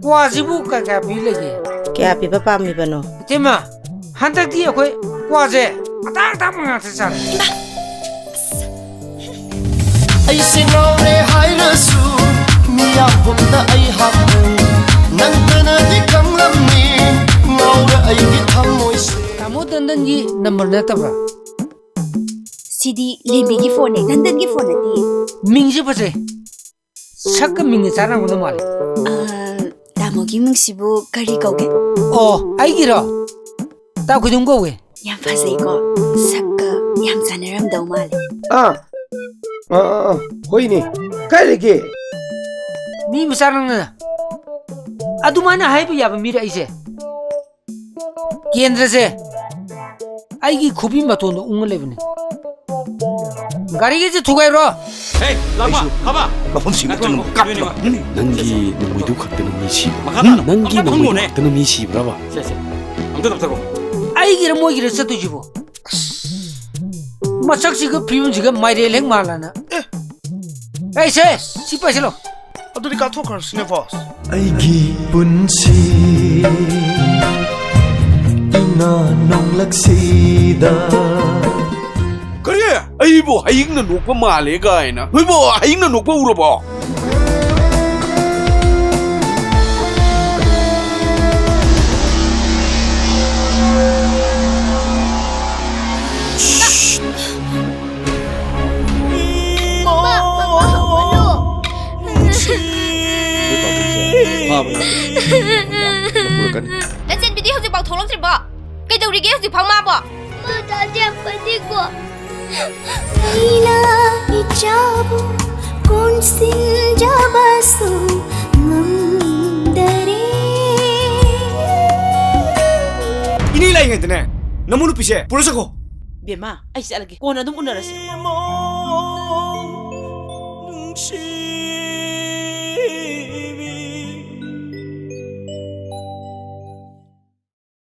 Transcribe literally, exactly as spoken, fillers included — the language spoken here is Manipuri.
ꯀ꯭ꯋꯥꯁꯤꯕꯨ ꯀꯌꯥ ꯀꯌꯥ ꯄꯤ ꯂꯩꯒꯦ? ꯀꯌꯥ ꯄꯤꯕ ꯄꯥꯝꯃꯤꯕꯅꯣ? ꯏꯇꯩꯃ, ꯍꯟꯗꯛꯇꯤ ꯑꯩꯈꯣꯏ ꯀ꯭ꯋꯥꯁꯦ ꯑꯇꯥꯡ ꯑꯇꯥꯡꯕ ꯉꯥꯛꯇ ꯆꯥꯔꯦ꯫ ꯑꯩꯁꯦ ꯉꯥꯎꯔꯦ ꯍꯥꯏꯔꯁꯨ ꯃꯤꯌꯥꯝ ꯄꯨꯝꯅ ꯑꯩ ꯍꯥꯞꯄꯨ꯫ ꯅꯪꯇꯅꯗꯤ ꯈꯪꯂꯝꯅꯤ ꯉꯥꯎꯔ ꯑꯩꯒꯤ ꯊꯃꯣꯏꯁꯦ꯫ ꯇꯥꯃꯣ ꯗꯟꯗꯟꯒꯤ ꯅꯝꯕꯔ ꯅꯠꯇꯕ꯭ꯔꯥ? ꯁꯤꯗꯤ ꯂꯦꯝꯕꯤꯒꯤ ꯐꯣꯟꯅꯦ, ꯗꯟꯗꯟꯒꯤ ꯐꯣꯟ ꯅꯠꯇꯦ꯫ ꯃꯤꯡꯁꯦ ꯐꯖꯩ꯫ ꯁꯛꯀ ꯃꯤꯡꯒ ꯆꯥꯟꯅꯔꯝꯒꯗꯧ ꯃꯥꯜꯂꯦ꯫ ꯑ, ꯇꯥꯃꯣꯒꯤ ꯃꯤꯡꯁꯤꯕꯨ ꯀꯔꯤ ꯀꯧꯒꯦ? ꯑꯣ, ꯑꯩꯒꯤꯔꯣ? ꯇꯥ ꯈꯣꯏꯗꯨꯝ ꯀꯧꯋꯦ꯫ ꯌꯥꯝ ꯐꯖꯩꯀꯣ꯫ ꯁꯛꯀ ꯌꯥꯝ ꯆꯥꯟꯅꯔꯝꯗꯧ ꯃꯥꯜꯂꯦ꯫ ꯑꯥ꯫ ꯑꯥ, ꯑꯥ, ꯑꯥ꯫ ꯍꯣꯏꯅꯦ꯫ ꯀꯥꯏ ꯂꯩꯒꯦ? ꯃꯤ ꯃꯆꯥ ꯅꯪꯅ ꯑꯗꯨꯃꯥꯏꯅ ꯍꯥꯏꯕ ꯌꯥꯕ ꯃꯤꯔ ꯑꯩꯁꯦ? ꯀꯦꯟꯗ꯭ꯔꯁꯦ ꯑꯩꯒꯤ ꯈꯨꯕꯤ ꯃꯇꯣꯟꯗ ꯎꯪꯉ ꯂꯩꯕꯅꯦ꯫ ꯒꯥꯔꯤꯒꯤꯁꯦ ꯊꯨꯒꯥꯏꯔꯣ꯫ ꯍꯦ, ꯂꯥꯛꯄ, ꯑꯩꯁꯨ ꯈꯥꯕ꯫ ꯃꯐꯝꯁꯤꯡꯗ ꯉꯥꯏꯈꯣ, ꯆꯪꯉꯨ, ꯉꯥꯏꯈꯣ, ꯀꯥꯞꯄ꯫ ꯉꯥꯏꯈꯣ, ꯉꯥꯏꯈꯣ꯫ ꯅꯪꯒꯤ ꯅꯣꯡꯃꯩꯗꯨ ꯈꯛꯇꯅ ꯃꯤ ꯁꯤꯕ꯭ꯔꯥ? ꯃꯈꯥ ꯇꯥꯅ ꯅꯪꯒꯤ ꯑꯝꯇ ꯅꯣꯡꯃꯩꯗꯨ ꯐꯪꯉꯨꯅꯦ꯫ ꯈꯛꯇꯅ ꯃꯤ ꯁꯤꯕ꯭ꯔꯕ? ꯁꯦ, ꯁꯦ, ꯑꯝꯇ ꯇꯞꯊꯔꯣ꯫ ꯑꯩꯒꯤꯔ ꯃꯣꯏꯒꯤꯔ ꯆꯠꯇꯣꯏꯁꯤꯕꯣ? ꯑꯁ, ꯃꯁꯛꯁꯤꯒ ꯐꯤꯕꯝꯁꯤꯒ ꯃꯥꯏꯔꯦꯜ ꯍꯦꯛ ꯃꯥꯜꯂꯅ꯫ ꯑꯦ꯫ ꯑꯩ ꯁꯦ, ꯁꯤ ꯄꯥꯏꯁꯤꯜꯂꯣ꯫ ꯑꯗꯨꯗꯤ ꯀꯥꯞꯊꯣꯛꯈ꯭ꯔꯁꯤꯅꯦ, ꯕꯣꯁ꯫ ꯑꯩꯒꯤ ꯄꯨꯟꯁꯤ ꯏꯉꯥ ꯅꯣꯡꯂꯛꯁꯤꯗ꯫ ꯀꯔꯤ? ꯑꯩꯕꯨ ꯍꯌꯤꯡꯅ ꯅꯣꯛꯄ ꯃꯥꯜꯂꯦ ꯀꯥꯏꯅ? ꯅꯣꯏꯕꯨ ꯍꯌꯤꯡꯅ ꯅꯣꯛꯄ ꯎꯔꯕꯣ? ꯅꯆꯟꯕꯤꯗꯤ ꯍꯧꯖꯤꯛꯐꯥꯎ ꯊꯣꯛꯂꯛꯇ꯭ꯔꯤꯕꯣ? ꯀꯩꯗꯧꯔꯤꯒꯦ ꯍꯧꯖꯤꯛꯐꯥꯎ ꯃꯥꯕꯣ? ꯃꯥ ꯇꯥꯗꯦ ꯌꯥꯝ ꯐꯅꯤꯀꯣ꯫ ꯑꯩꯅ ꯏꯆꯥꯕꯨ ꯀꯣꯟꯁꯤꯟꯖꯕꯁꯨ ꯉꯝꯗꯔꯦ꯫ ꯏꯅꯦ ꯂꯥꯛꯏꯉꯩꯗꯅꯦ, ꯅꯃꯧ ꯅꯨꯄꯤꯁꯦ ꯄꯨꯔ ꯆꯠꯈꯣ꯫ ꯕꯦꯝꯃ, ꯑꯩ ꯆꯠꯂꯒꯦ, ꯀꯣꯟꯅ ꯑꯗꯨꯝ ꯎꯅꯔꯁꯤ꯫